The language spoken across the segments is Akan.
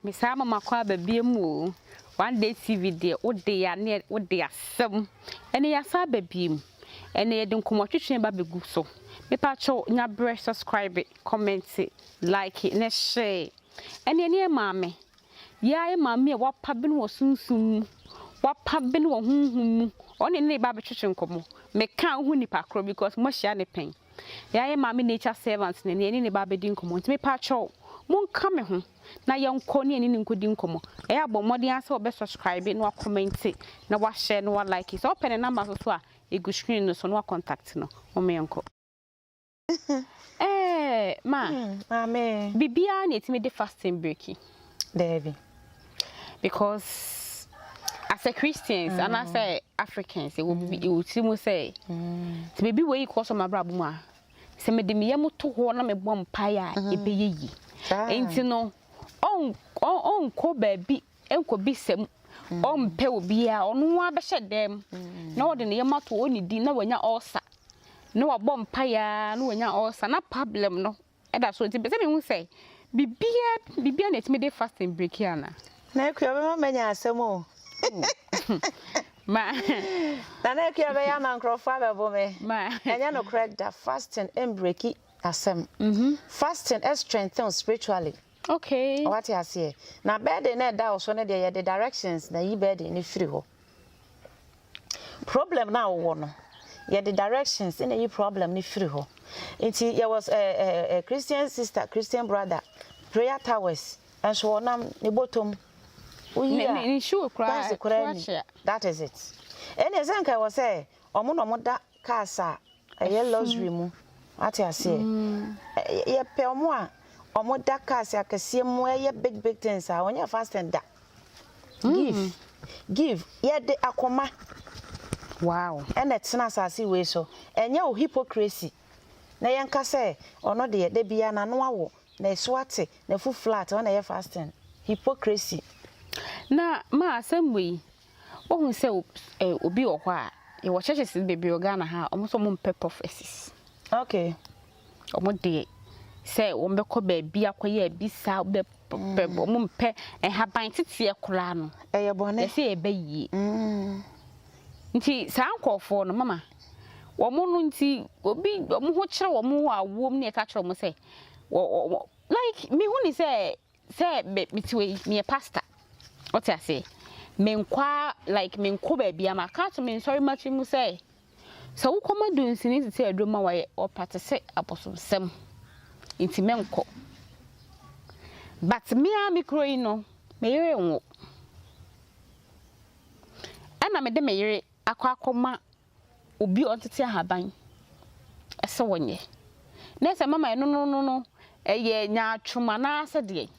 Mesaa ma makɔ aba biom oo. One day TV deɛ wode ya ne wode asɛm. Ɛnɛ yasan aba biom. Ɛnɛ yɛde nkɔmɔ twetwe ba bɛgu so. Mepakyɛw nya berɛ subscribe, comment, like ne share. Ɛnɛ yɛne yɛn maame, yɛa yɛ maame a wapa bene wɔ sunsum mu, wapa bene wɔ honhom mu, ɔne ne ne ba abɛtwetwe nkɔmɔ. Meka a wohu nipa korɔ because moahyia ne pɛn. Yɛa yɛ maame nature servant na ɛnɛ yɛne ne ba abɛdi nkɔmɔ. Nti mepakyɛw monka me ho na yɛnkɔ ne yɛne no nkɔdi nkɔmmɔ. Ɛyɛ a bɔ mmɔden ara sɛ wobɛ subscribe na woakɔmɛnte na woahyɛ na woalike. Sɛ wopɛ ne number nso so a, ɛgu screen no so na woakɔntakte no. Momma yɛnkɔ. Ɛɛ ma. Maame. Biribiara na ɛtumi de fasting breaki. Daabi. Because as a Christians mm. anaasɛ Africans ɛwɔ mm. ɛwɔ tiri mu sɛ sɛ biribi wei kɔ so m'abrabɔ mu a Sɛ mede me yam to hɔ na mebɔ mpaeɛ a, ɛbɛyɛ yie. Enti no, ɔnkɔ baabi nkɔbisa mu, ɔmpɛ obiara, ɔno ara bɛhyɛ dan mu na ɔde ne yam ato hɔ, ɔnnidi na wanya ulcer, na wabɔ mpaeɛ ara na wanya ulcer, na problem no da so. Nti mepɛ sɛ mehu sɛ biribiara biribiara na ɛtumi de fasting breaki anaa? Na Akua bɛma manya asɛm o. Ma. Nana Akua bɛyɛ ama nkurɔfoɔ abɛbo me. Ma. Ɛnyɛ nokorɛ da, fasting mbreki asɛm. Fasting strengthen wo spiritually. Okay. Wate aseɛ? Na burden no a ɛda wo so no deɛ yɛde directions na ɛyi burden no firi hɔ. Problem no a wowɔ no, yɛde directions na ɛyi problem no firi hɔ. Nti yɛwɔ eh, eh, eh, Christian sister, Christian brother, prayer towers, nso ɔnam ne bɔtɔm. Woyi a, Ne shoe koraa pants koraa ni. That is it. Ɛnneɛ sɛ nka ɛwɔ sɛ ɔmo na ɔmo da cars a ɛyɛ luxury mu. Wate aseɛ? Yɛpɛ ɔmo a ɔmo da cars akɛseɛ mu ɛyɛ big big things a ɔnyɛ fasting da. Give. Give. Yɛde akoma. Wow. Ɛna ɛtena asase wei so. Ɛnyɛ wo hypocrisy. Na yɛnka sɛ ɔno deɛ da biara n'ano awo, n'asu ate, n'afu flat, ɔno na ɛyɛ fasting. Hypocrisy. Na ma asɛm wei, wohu sɛ obi wɔ hɔ a, yɛwɔ churches bebree wɔ Ghana ha a, wɔn nso wɔn mpɛ prophecies. Okay. Wɔn deɛ, sɛ wɔn bɛkɔ baabi akɔyɛ abisa, bɛ wɔn mpɛ nhaban teteɛ koraa no. Ɛyɛ bɔne. Yɛsɛ yɛbɛ yie. Nti saa nkorɔfoɔ no, mama, wɔn no nti, obi, wɔn ho kyerɛ wɔn wɔ awoɔ mu na yɛka kyerɛ wɔn sɛ, wɔ, wɔ, like, mehu ne sɛ, sɛ me, mete wei, meyɛ pastor, wote aseɛ, menkɔ a, like, menkɔ baabi a, maka ato me nsɔre matiri mu sɛ, sɛ wokɔma dunsini tete aduro ma wayɛ, ɔpratese abosomsɛm, nti menkɔ. But me ara me kuro yi no, me yere nwo. Ɛna mede me yere akɔ akɔma obi a ɔtete ahaban sɛ ɔnyɛ. Na sɛ mama ɛno no no no, ɛyɛ nyaatwom anaasɛ deɛn?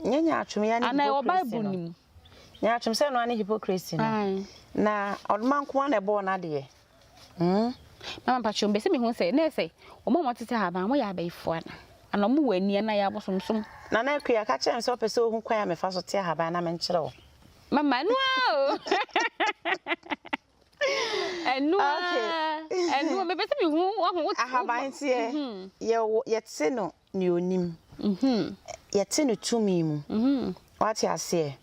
Nyɛ nyaatwom ya ne Anaa ɛwɔ hypocrisy Bible no. no mu? Nyaatwom sɛ ɛno ara ne hypocrisy no. Ae. Na ɔdoma nko ara na ɛbɔɔ n'adeɛ. Hmm. Mama mpakyɛw mepɛ sɛ mehu sɛ na ɛsɛ wɔn a wɔtete ahaban wɔyɛ abayifoɔ anaa? Anaa wɔn wɔ ani anaa ɛyɛ abosomsom? Nana Akua, ka kyerɛ me sɛ wopɛ sɛ wohu kwan a mefa so te ahaban na menkyerɛ wo. Mama ɛno ara o. Ɛno ara. Ɛno mepɛ sɛ mehu wahu wo. Ahaban teɛ yɛwɔ yɛte no nea onim. Yɛte no tumi mu. Wate aseɛ?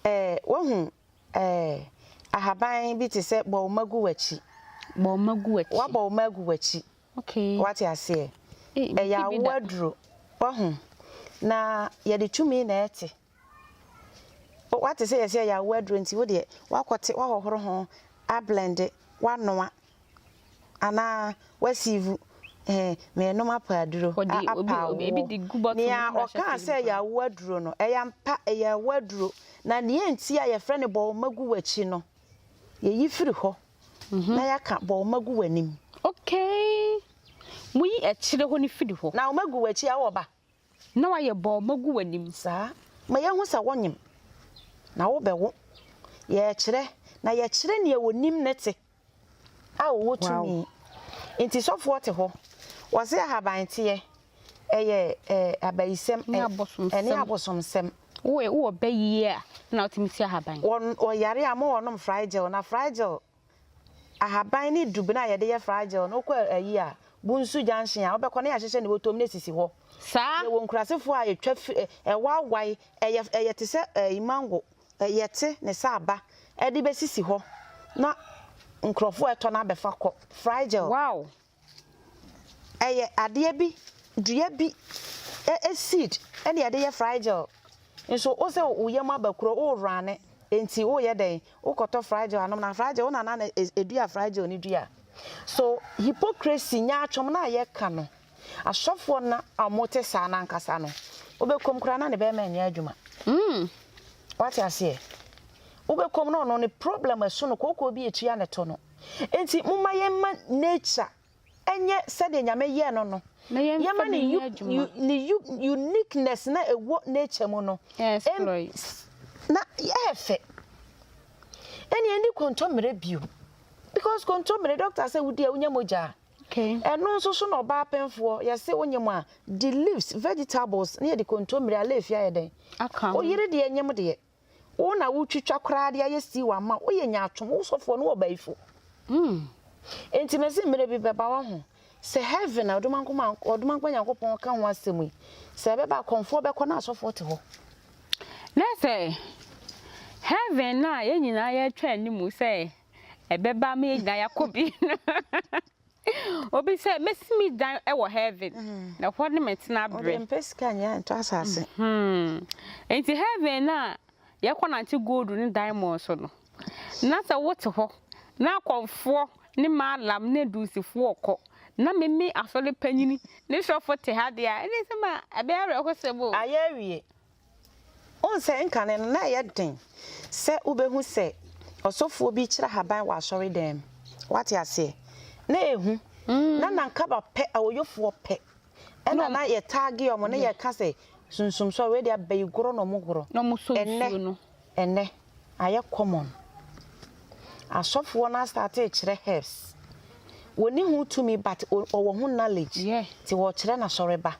Ɛɛ wahu ɛɛ ahaban bi te sɛ bɔ wo mma gu w'akyi. Bɔ wo mma gu w'akyi. Wabɔ wo mma agu w'akyi. Okay. Wate aseɛ? Ɛyɛ awo aduro. Wahu? Na yɛde tumi na ɛte. Woate sɛ yɛsɛ ɛyɛ awoɔ aduro nti wo deɛ woakɔte woahohoro ho ablɛnde woanoa anaa woasiivu ɛɛ menom apa aduro apa awoɔ. Nea ɔkaa sɛ ɛyɛ awoɔ aduro no ɛyɛ ampa ɛyɛ awoɔ aduro na nea nti a yɛfrɛ no bɔ wo mma gu w'akyi no yɛyi firi hɔ na yɛaka bɔ wo mma gu w'anim. Okay moyi akyire hɔ no firi hɔ. Na wo mma gu w'akyi a wowɔ ba. Na wayɛ bɔɔma gu w'anim. Saa. Ma yɛahu sɛ wonyem, na wobɛwo. Yɛrekyerɛ, na yɛkyerɛ nea onim ne te a ɔwɔ tumi. Nti sɔfoɔ te hɔ, wɔse ahaban teɛ, ɛyɛ ɛɛ abayisɛm, ɛne abosomsɛm. Wowɔ wowɔ bɛ yie a na wotumi te ahaban. Wɔn wɔyare a mo wɔnom fragile, na fragile ahaban ne dubena a yɛde yɛ fragile no wokɔ ayi a. Bunsu junction a, wobɛkɔ na yɛahyehyɛ ne bɔtɔm na esisi hɔ. Saa. Yɛwɔ nkurasefoɔ a yɛtwa fi ɛ ɛwawae, ɛyɛ ɛyɛ te sɛ ɛyi mango, ɛ yɛte ne sɛ aba de bɛsisi hɔ na nkurɔfoɔ a ɛtɔ no abɛfa kɔ. Fragile. Wow. Ɛyɛ adeɛ bi, dua bi ɛ seed ɛna yɛde yɛ fragile. Nso wo sɛ wo yam aba kuro, wo rane, enti woyɛ dɛn? Wokɔtɔ fragile anom na fragile wo nana na ɛdua fragile no dua. So hypocrisy, nyaatwom no a yɛka no, asɔfoɔ no a wɔte saa no ankasa no, wobɛkɔm koraa na ne bɛrima nyɛ adwuma. Wate aseɛ? Wobɛkɔm na ɔno ne problem ɛso no, kookoo bi ɛtua ne to no. Enti momma yɛmma nature ɛnyɛ sɛdeɛ Nyame yɛɛ no no. Na yɛmfa Yɛma bi ne nyɛ adwuma. ne uniqueness na ɛwɔ nature mu no. Exploit. Na ɛyɛ fɛ. Ɛne ɛni kontommire bio. Because kontommire, doctor sɛ wodi a wonya mogya. Okay. Ɛno nso so na ɔbaa pɛnfoɔ yɛse wonyem a di leaves, vegetables ne yɛde kontommire aleefi ayɛ dɛn. Aka ho. Wo yere deɛ nyem deɛ. Wo na wotwitwa koraa de ayɛ stew ama wo. Woyɛ nyaatwom, wo sɔfoɔ no wɔ bayifo. Enti mese mmerɛ bi bɛba wahu sɛ heaven a Ɔdomankoma Ɔdomankoma Nyankopɔn ka ho asɛm yi, sɛ ɛbɛba akɔmfoɔ bɛkɔ na asɔfoɔ te hɔ. Na sɛ heaven no a yɛn nyinaa yɛretwa anim sɛ ɛbɛba ama yɛn nyinaa yɛakɔ bi no, obi sɛ mɛsi me dan wɔ heaven, na ɛhɔ ne me tena berɛ. Ɔde mpɛ sika nyɛ ntɔ asase. Enti heaven no a yɛkɔ nante gold ne diamond so no, na sɛ wote hɔ na akɔmfoɔ ne maalam ne adusifoɔ kɔ na meme asɔre panyini ne sɔfo te ha deɛ a, ɛne sɛ ma ɛbɛyɛ awerɛhosɛm o. Ayɛ awie. Wohu sɛ nkane no, na ɛyɛ den sɛ wobɛhu sɛ ɔsɔfoɔ bi rekyerɛ ahaban wɔ asɔredan mu. Woate aseɛ? Na ɛhu. Na nankaba pɛ, awoyofoɔ pɛ, ɛna na yɛtaage wɔn, na yɛka sɛ sunsum sɔre, wei deɛ abayigorɔ na wɔgorɔ. Na wɔsɔ Ɛnnɛ, nsuo no. ɛnnɛ, ayɛ common. Asɔfoɔ no astate rekyerɛ herbs. Wɔnni ho tumi but wɔwɔ ho knowledge. Nti wɔrekyerɛ n'asɔreba.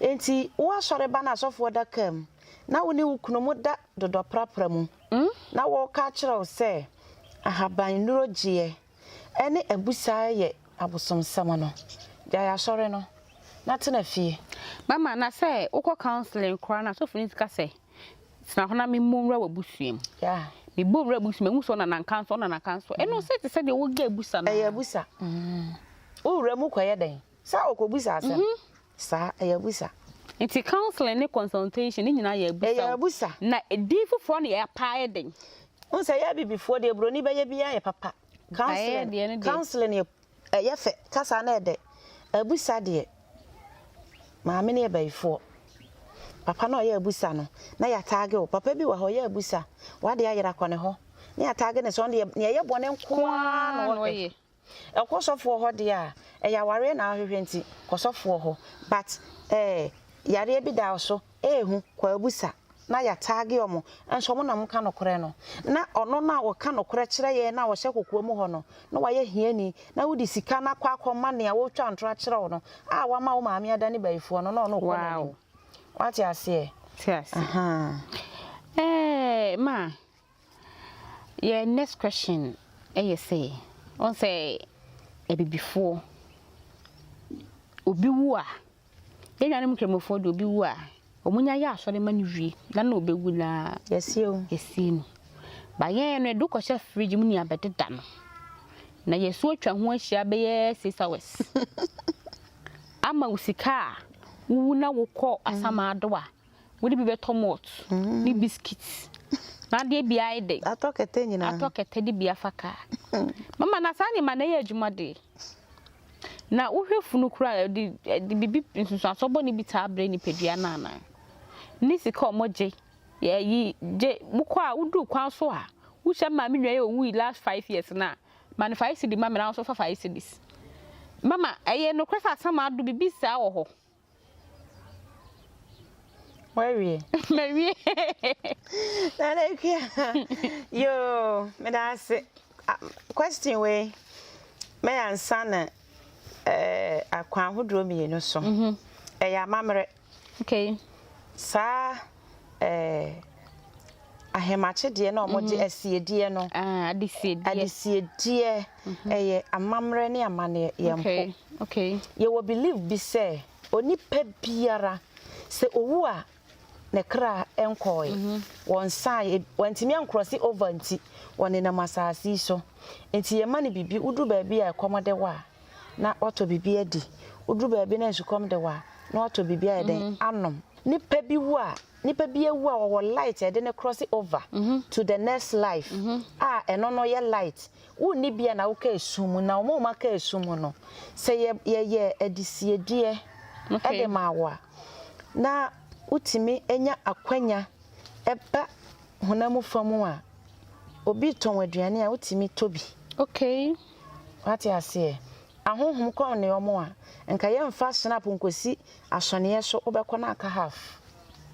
Enti wo asɔreba no asɔfoɔ da kaa mu, na wo ne wo kunu moda dodɔprapra mu, na wɔreka akyerɛ wo sɛ ahaban nnuro gyeɛ ne abusaa yɛ abosomsɛm no, gyae asɔre no na tena fie. Mama, na sɛ wokɔ counseling koraa no a, sɔfo no ka sɛ, tena hɔ na memmɔ nwura w'abusua mu. Mebɔ nwura abusua mu, mehu sɛ ɔna nanka nso, ɔna nanka nso. Ɛno sɛ te sɛ deɛ wogya abusa no. Ɛyɛ abusa. Wo wura mu kɔyɛ dɛn? Sɛ ɔkɔbisa asɛm. Saa, ɛyɛ abusa. Nti counseling ne consultation ne nyinaa yɛ abusa. Ɛyɛ abusa. Na edin foforɔ na yɛapa ayɛ dɛn? Wohu sɛ yɛ abibifoɔ deɛ buroni bɛyɛ biara yɛ papa. Counseling, counseling yɛ ɛyɛ fɛ, kasa no ɛdɛ. Abusa deɛ, maame no yɛ bayifoɔ. Papa no a ɔyɛ abusa no, na yɛataage wo. Papa bi wɔ ha, ɔyɛ abusa. W'adeɛ ayera kɔ ne hɔ. Na yɛataage no sɛ ɔno deɛ, nea ɛyɛ bɔne nko ara na ɔhwɛ. Ɛkɔ sɔfoɔ hɔ deɛ a, ɛyɛ awareɛ na wohwehwɛ nti kɔ sɔfoɔ hɔ but eh yareɛ bi da wo so ehu kɔ abusa na yɛataage ɔmo nso ɔmo na ɔmo ka nokorɛ no na ɔno no a ɔka nokorɛ kyerɛ yɛn no a ɔhyɛ kokoa mu hɔ no na wayɛ hiani na wode sika no akɔ akɔma nea ɔretwa ntorɔ akyerɛ wo no a wama wo maame adane bayifoɔ no na ɔno rekɔ n'anim wate aseɛ? Te ase. Ahaa. Eh ma Yɛ next question yɛ sɛ, wohu sɛ abibifoɔ obi wu a, yɛn nuanom nkramofoɔ deɛ obi wu a, wɔn nya yɛ asɔre ma no wie na na ɔbɛwu no ara Yɛsie o. yɛsie no. Ba yɛn no yɛde wo kɔhyɛ fridge mu ne abɛdeda no, na yɛso atwa ho ahyia bɛyɛ 6 hours ama wo sika a wowu na wokɔ asamado a wode bi bɛtɔ malt ne biscuit na adeɛ bi ayɛ dɛ Atɔ kɛtɛ nyinaa. Atɔ kɛtɛ de bi afa kaa. Mama, na saa nneɛma na ɛyɛ adwuma de, na wohwɛ funu koraa ɛde ɛde biribi nsunsuansoɔ bɔne bi taa brɛ nipadua no anaa? Ne sika a wɔgye yɛyi gye wokɔ a woduru kwan so a wohyia maame nua yɛ owui last 5 years no a, ma no 5 cedi ma me na wo nso fa 5 cedis. Mama, ɛyɛ nokorɛ sɛ asam ado biribi saa wɔ hɔ? Wawie. Mawie. Nana Akua, yoo, meda ase. Question wei, mɛyɛ ansa na eh, akwan ahodoɔ mmienu so. Ɛyɛ amammerɛ. Saa eh, ahenni. Ahemakye deɛ na wɔgye asiedeɛ no. Ah, adesiedeɛ. Adesiedeɛ ɛyɛ amammerɛ ne amanneɛ, yɛmpo. Okay, okay. Yɛwɔ belief bi sɛ onipa biara sɛ owu a ne kra nkɔɔe, wɔnsaeɛ, wantumi ankrɔse over nti wɔnenam asase yi so. Nti yɛma no biribi, woduru baabi a ɛkɔm de wo a, na watɔ biribi adi. Woduru baabi na nsukɔm de wo a, na watɔ biribi ayɛ dɛn? Anom. Nipa bi wu a, nipa bi awu a ɔwɔ light a ɛde no cross over to the next life a ɛno no yɛ light. Wonni bi a na woka esum mu na wɔn a wɔaka esum mu no, sɛ yɛ yɛyɛ adesiedeɛ de ma wo a, na wotumi nya akwanya ba honam fa mu a, obi retɔn aduane a wotumi tɔ bi. Okay. Wate aseɛ? Ahonhom kɔm ne wɔn a, nka yɛmfa snap nkɔsi asɔneɛ so wobɛkɔ na aka half.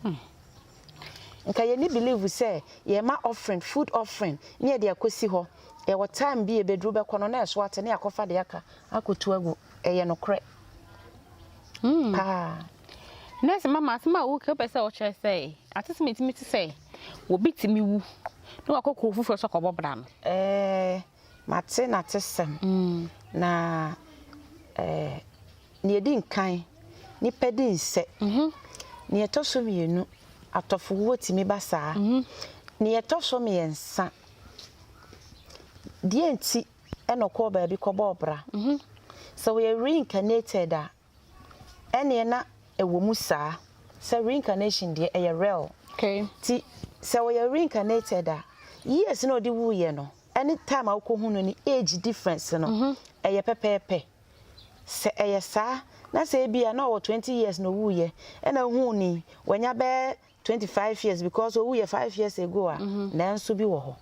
Nka yɛnni believe sɛ yɛma offering, food offering ne yɛde akɔsi hɔ. Yɛwɔ time bi ɛbɛduru wobɛkɔ no na ɛso ate ne yɛakɔfa deɛ aka akɔtu agu. Ɛyɛ nokorɛ paa. Nurse mama asɛm a woka wopɛ sɛ wokyerɛ sɛ ate sɛ metumi te sɛ obi tumi wu na wakɔ kuro foforɔ so akɔbɔ bra no. Ɛɛ mate n'atesɛm na ɛɛ Nea edi nkan, nnipa di nsɛ. Nea ɛtɔ so mmienu, atɔfowuo tumi ba saa. Nea ɛtɔ so mmiɛnsa, deɛ nti na ɔkɔɔ baabi kɔbɔɔ bra. Sɛ ɔyɛ reincarnated a, ɛnneɛ na ɛwɔ mu saa. Sɛ reincarnation deɛ, ɛyɛ real. Nti sɛ ɔyɛ reincarnated a, years no a ɔde wuiɛ no, ɛne time a wokɔhu no no, age difference no, ɛyɛ pɛpɛɛpɛ. Sɛ ɛyɛ saa, na sɛ ebia na ɔwɔ 20 years na owuiɛ, ɛna wohuu no yi, wanya bɛyɛ 25 years because owuiɛ 5 years ago a, nanso bi wɔ hɔ.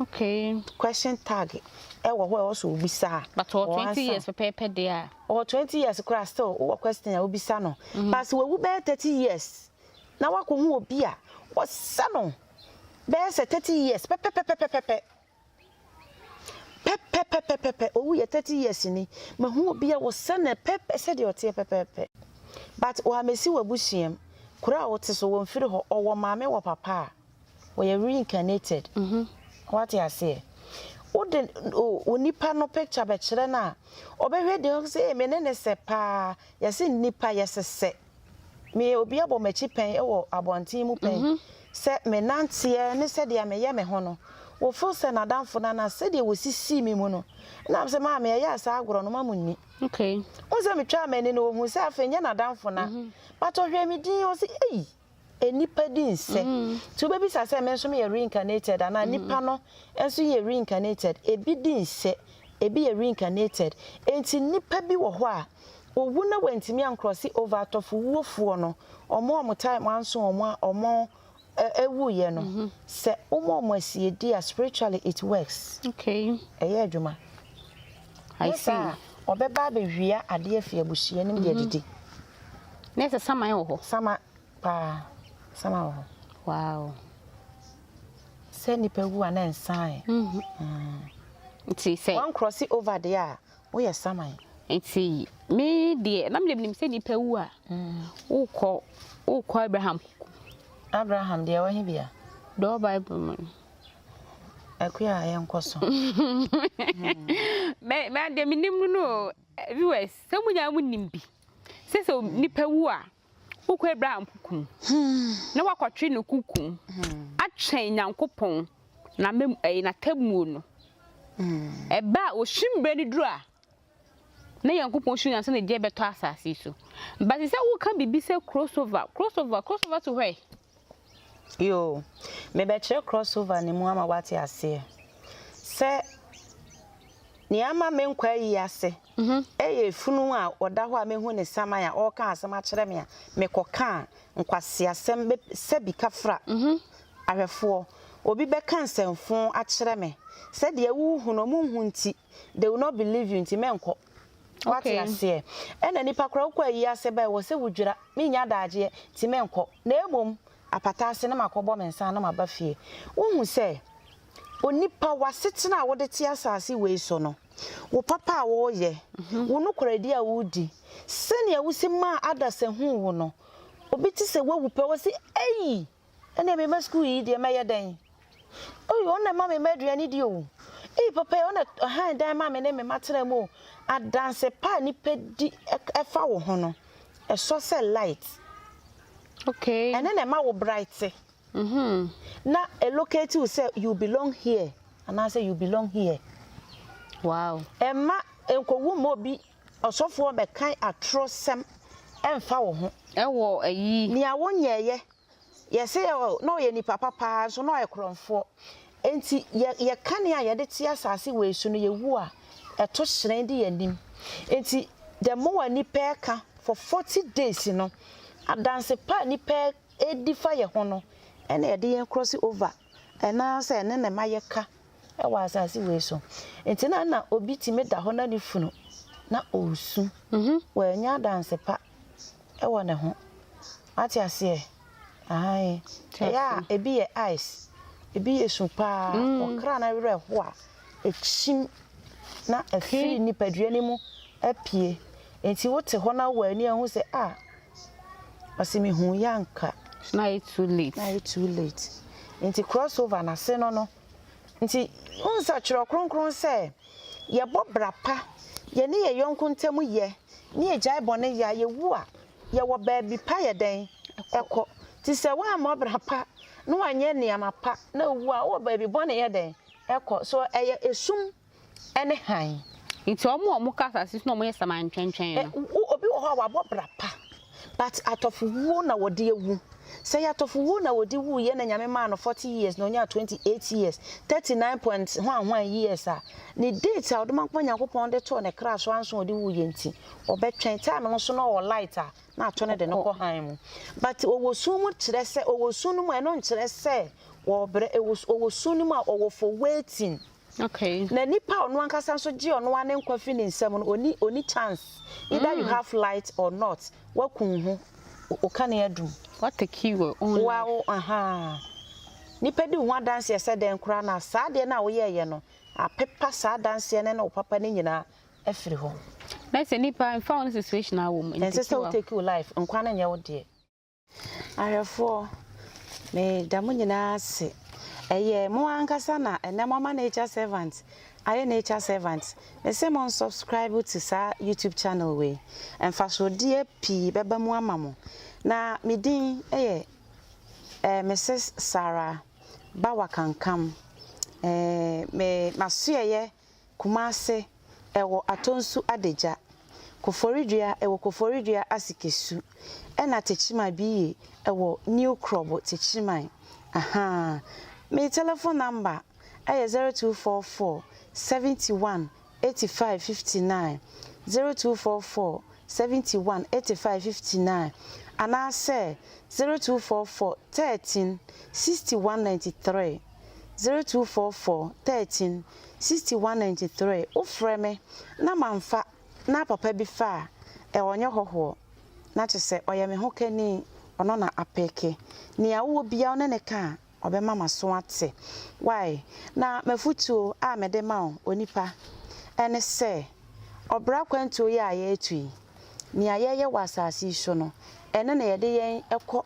Okay. Question tag ɛwɔ hɔ a ɛwɔ sɛ obisa a. But ɔwɔ 20 years pɛpɛɛpɛ deɛ a. Ɔwɔ 20 years koraa still wowɔ question a wobisa no. But sɛ wawu bɛyɛ 30 years na woakɔhu obi a wɔsɛ no bɛyɛ sɛ 30 years pɛpɛpɛpɛpɛpɛ. Pɛpɛpɛpɛpɛ, owu yɛ 30 years ni, mahu obi a wɔsɛ no pɛpɛ sɛdeɛ ɔteɛ pɛpɛɛpɛ. But wɔamɛsi w'abusua mu, kuro a wote so, wɔmfiri hɔ, ɔwɔ maame wɔ papa a, wɔyɛ reincarnated. Wate aseɛ? Wode wo nipa no picture bɛkyerɛ no a, ɔbɛhwɛ deɛ ɔbɛka sɛ, ee me ne no sɛ paa, yɛse nnipa yɛsesɛ. Me obi abɔ m'akyi pɛn wɔ abɔnten mu pɛn sɛ me nanteɛ ne sɛdeɛ meyɛ me ho no, wɔfeel sɛ n'adamfo no anaa sɛdeɛ wɔsisii me mu no, na mesɛ maame ɛyɛ a saa agorɔ no ma mo nni. Okay. Wohu sɛ metwaa m'ani no wɔhuu sɛ afei nyɛ n'adamfo na, but ɔhwɛɛ me din ɔse ei! Nnipa di nsɛ. Nti wobɛbisa sɛ me nso meyɛ reincarnated anaa nnipa no nso yɛ reincarnated. Ebi di nsɛ, ebi yɛ reincarnated. Enti nnipa bi wɔ hɔ a, wɔwu na wɔantumi ankrɔse over atɔfo wuofoɔ no, wɔn a wɔn time anso wɔn a wɔn wuiɛ no, sɛ woma wɔn asiedi a, spiritually it works. Okay. Ɛyɛ adwuma. I Nyɛ see. saa a, wɔbɛba abɛwia adeɛ afi abusua no mu de adidi. Na ɛsɛ saman wɔ hɔ. Sama paa, sama wɔ hɔ. Wow. Sɛ nipa wu a na nsan. Mm. Nti sɛ. Wɔn cross over deɛ a, woyɛ saman. Nti me deɛ na me nim sɛ nipa wu a, wokɔ wokɔ Abraham kuku. Abraham deɛ wɔ he bia? Dɔɔ Bible mu no. Akua a yɛnkɔ so. Mɛ mɛ deɛ menim no no viewers sɛ mo nyinaa mo nim bi. Sɛ sɛ nipa wu a, wokɔ Abraham kuku mu na wakɔtwe no kuku mu atwɛn Nyankopɔn na ɛyi n'atemmuo no. Ɛba a osim berɛ no duru a, na Nyankopɔn su ansa na gya bɛtɔ asase yi so. But sɛ woka biribi sɛ crossover, crossover, crossover to where? Yoo, mebɛkyerɛ crossover no mu ama woate aseɛ. Sɛ nea ama me nkwa ayi ase yɛ efunu a ɔda hɔ a mehu ne saman a ɔreka asɛm akyerɛ me a mekɔka a nkwaseasɛm bɛ sɛbi kafra ahwɛfoɔ obi bɛka nsɛmfo akyerɛ me sɛ deɛ wohu no ɔmo nhu nti they will not believe you nti mɛnkɔ wate aseɛ ɛna nipa koraa wokɔ ayi ase ba ɛwɔ sɛ wodwira mennya adagyeɛ nti mɛnkɔ na mmom apata ase na makɔbɔ me nsa na maba fie wohu sɛ Onipa, w'asetena a wode te asase wei so no, wo papa a woreyɛ, wo nokwaredi a woredi, sɛnea wusi maa adasa huu wo no, obi te sɛ woawu pɛ, ɔse, Ei! Ɛnneɛ me mma sukuu yi deɛ mɛyɛ dɛn? Oi, ɔno na ɛma me mma aduane di o. Ei, papa yi, ɔno na ɔhan dan ma me ne me mma tena mu o. Adanse pa a nnipa di fa wo ho no, ɛsɔ sɛ light. Okay. Ɛno na ɛma wo bright. Na ɛlocate wo sɛ you belong here anaasɛ you belong here. Wow. Ɛmma nkɔwu mma obi ɔsɔfoɔ mmɛkan atorɔsɛm ɛmfa wo ho. Ɛwɔ ayi. Nea wonyɛeɛ, yɛse ɔ na ɔyɛ nipa pa paa nso na ɔyɛ korɔmfoɔ. Enti yɛ yɛ kanea a yɛde te asase wei so no yɛwu a, ɛto hyerɛn di yɛn anim. Enti the more a nnipa ɛka for 40 days no, adanse pa a nnipa ɛdi fa yɛ ho no ɛna ɛde yɛn cross over ɛnaasɛ ɛno na ɛma yɛka wɔ asase wei so. Nti na na obi tumi da hɔ na ne funu na ɔresu. Wannya adanse pa wɔ ne ho. Wate aseɛ? Aane. Ɛyɛ a ebi yɛ ice, ebi yɛ su paa. Ɔkra no werɛ ho a, ɛkyim na afiri nipadua no mu apue. Nti wote hɔ na wowɔ ani ahu sɛ ah, ɔse mehuu yɛ anka. Na ayɛ too late. Na ayɛ too late. Nti cross over no ase no no. Nti wohu sɛ Twerɛ Kronkron sɛ yɛbɔ bra pa, yɛne yɛn yɔnko ntam yɛ, ne yɛgyae bɔne yɛ a, yɛwu a, yɛwɔ baabi pa yɛ dɛn? Ɛkɔ. Nti sɛ woammɔ bra pa na woanyɛ nneɛma pa na wowu a, wowɔ baabi bɔne yɛ dɛn? Ɛkɔ. So ɛyɛ esum ne hann. Nti wɔn a wɔka asase so na wɔyɛ saman twɛntwɛn no. Obi wɔ hɔ a wabɔ bra pa but atɔfowuo na wɔde awu. Sɛ ɛyɛ atɔfowuo na wɔde wuiɛ na Nyame maa no 40 years na ɔnyaa 28 years, 39 point hwan hwan years a, ne date a Ɔdomankoma Nyankopɔn de too ne kra so anso a ɔde wuiɛ nti, ɔbɛtwɛn. Time no so na ɔwɔ light a, na ato no de no kɔ hann mu. But ɔwɔ sum mu kyerɛ sɛ, ɔwɔ sum no mu a, ɛno nkyerɛ sɛ ɔrebrɛ. Ɔwɔ sum no mu a, ɔwɔ for waiting. Okay. Na nipa a ɔno ankasa nso gye ɔno ara ne nkwa fi ne nsam no, ɔni ɔni chance. Either you have light or not, woaku wo ho, wo kanea adum. What take your own life. Wa wo ahaa. Nipa di wo ho adanseɛ sɛ dɛn koraa na saa adeɛ no a woyɛɛyɛ no, apepa saa adanseɛ no ne wo papa no nyinaa afiri hɔ. Na sɛ nipa mfa wo ne situation a wɔ mu. Ɛnsɛ sɛ wo take wo life, nkwa no nyɛ wo deɛ. Ahwɛfoɔ, meda mo nyinaa ase. Ɛyɛ mo ankasa na ɛnnɛ moama Nature Servant ayɛ Nature Servant. Mese mo nsubscribe to saa YouTube channel wei. Mfasoɔdeɛ pii bɛba mu ama mo. Na me din yɛ eh, Mrs. Sarah Bawa Kankam. Eh, me m'asoɛeɛ Kumase, ɛwɔ Atonsu Adagya. Koforidua, ɛwɔ Koforidua Asikesu. Ɛna Techiman bi ɛwɔ New Krobo Techiman. Ahaa. Me telephone number ɛyɛ 0244 71 85 59, 0244 71 85 59, anaasɛ 0244 13 61 93. 0244 13 61 93 Wofrɛ me na mamfa na papa bi fa a, ɛ ɔnyɛ hɔhoɔ na kyerɛ sɛ ɔyɛ me hokani, ɔno na apeke. Nea wowɔ biara wo ne no ka a, ɔbɛma m'aso ate. Wai, na m'afotuo a mede ma wo, onipa, ɛne sɛ, ɔbra kwantuo yi a yɛretu yi, nea yɛreyɛ wɔ asase yi so no, ɛno na yɛde yɛn kɔ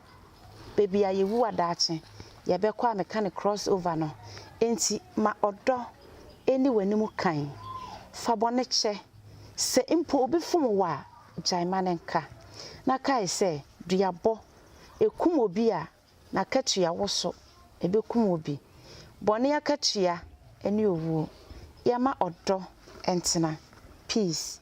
Baabi a yɛwu a daakye yɛbɛkɔ a meka no cross over no Enti ma ɔdɔ nni w'anim kan Fa bɔne kyɛ Sɛ mpo obi fom wo a gyae ma no nka Na kae sɛ duabɔ ɛkum obi a n'akatua wo so ɛbɛkum wo bi Bɔne akatua ne owuo Yɛma ɔdɔ ntena Peace.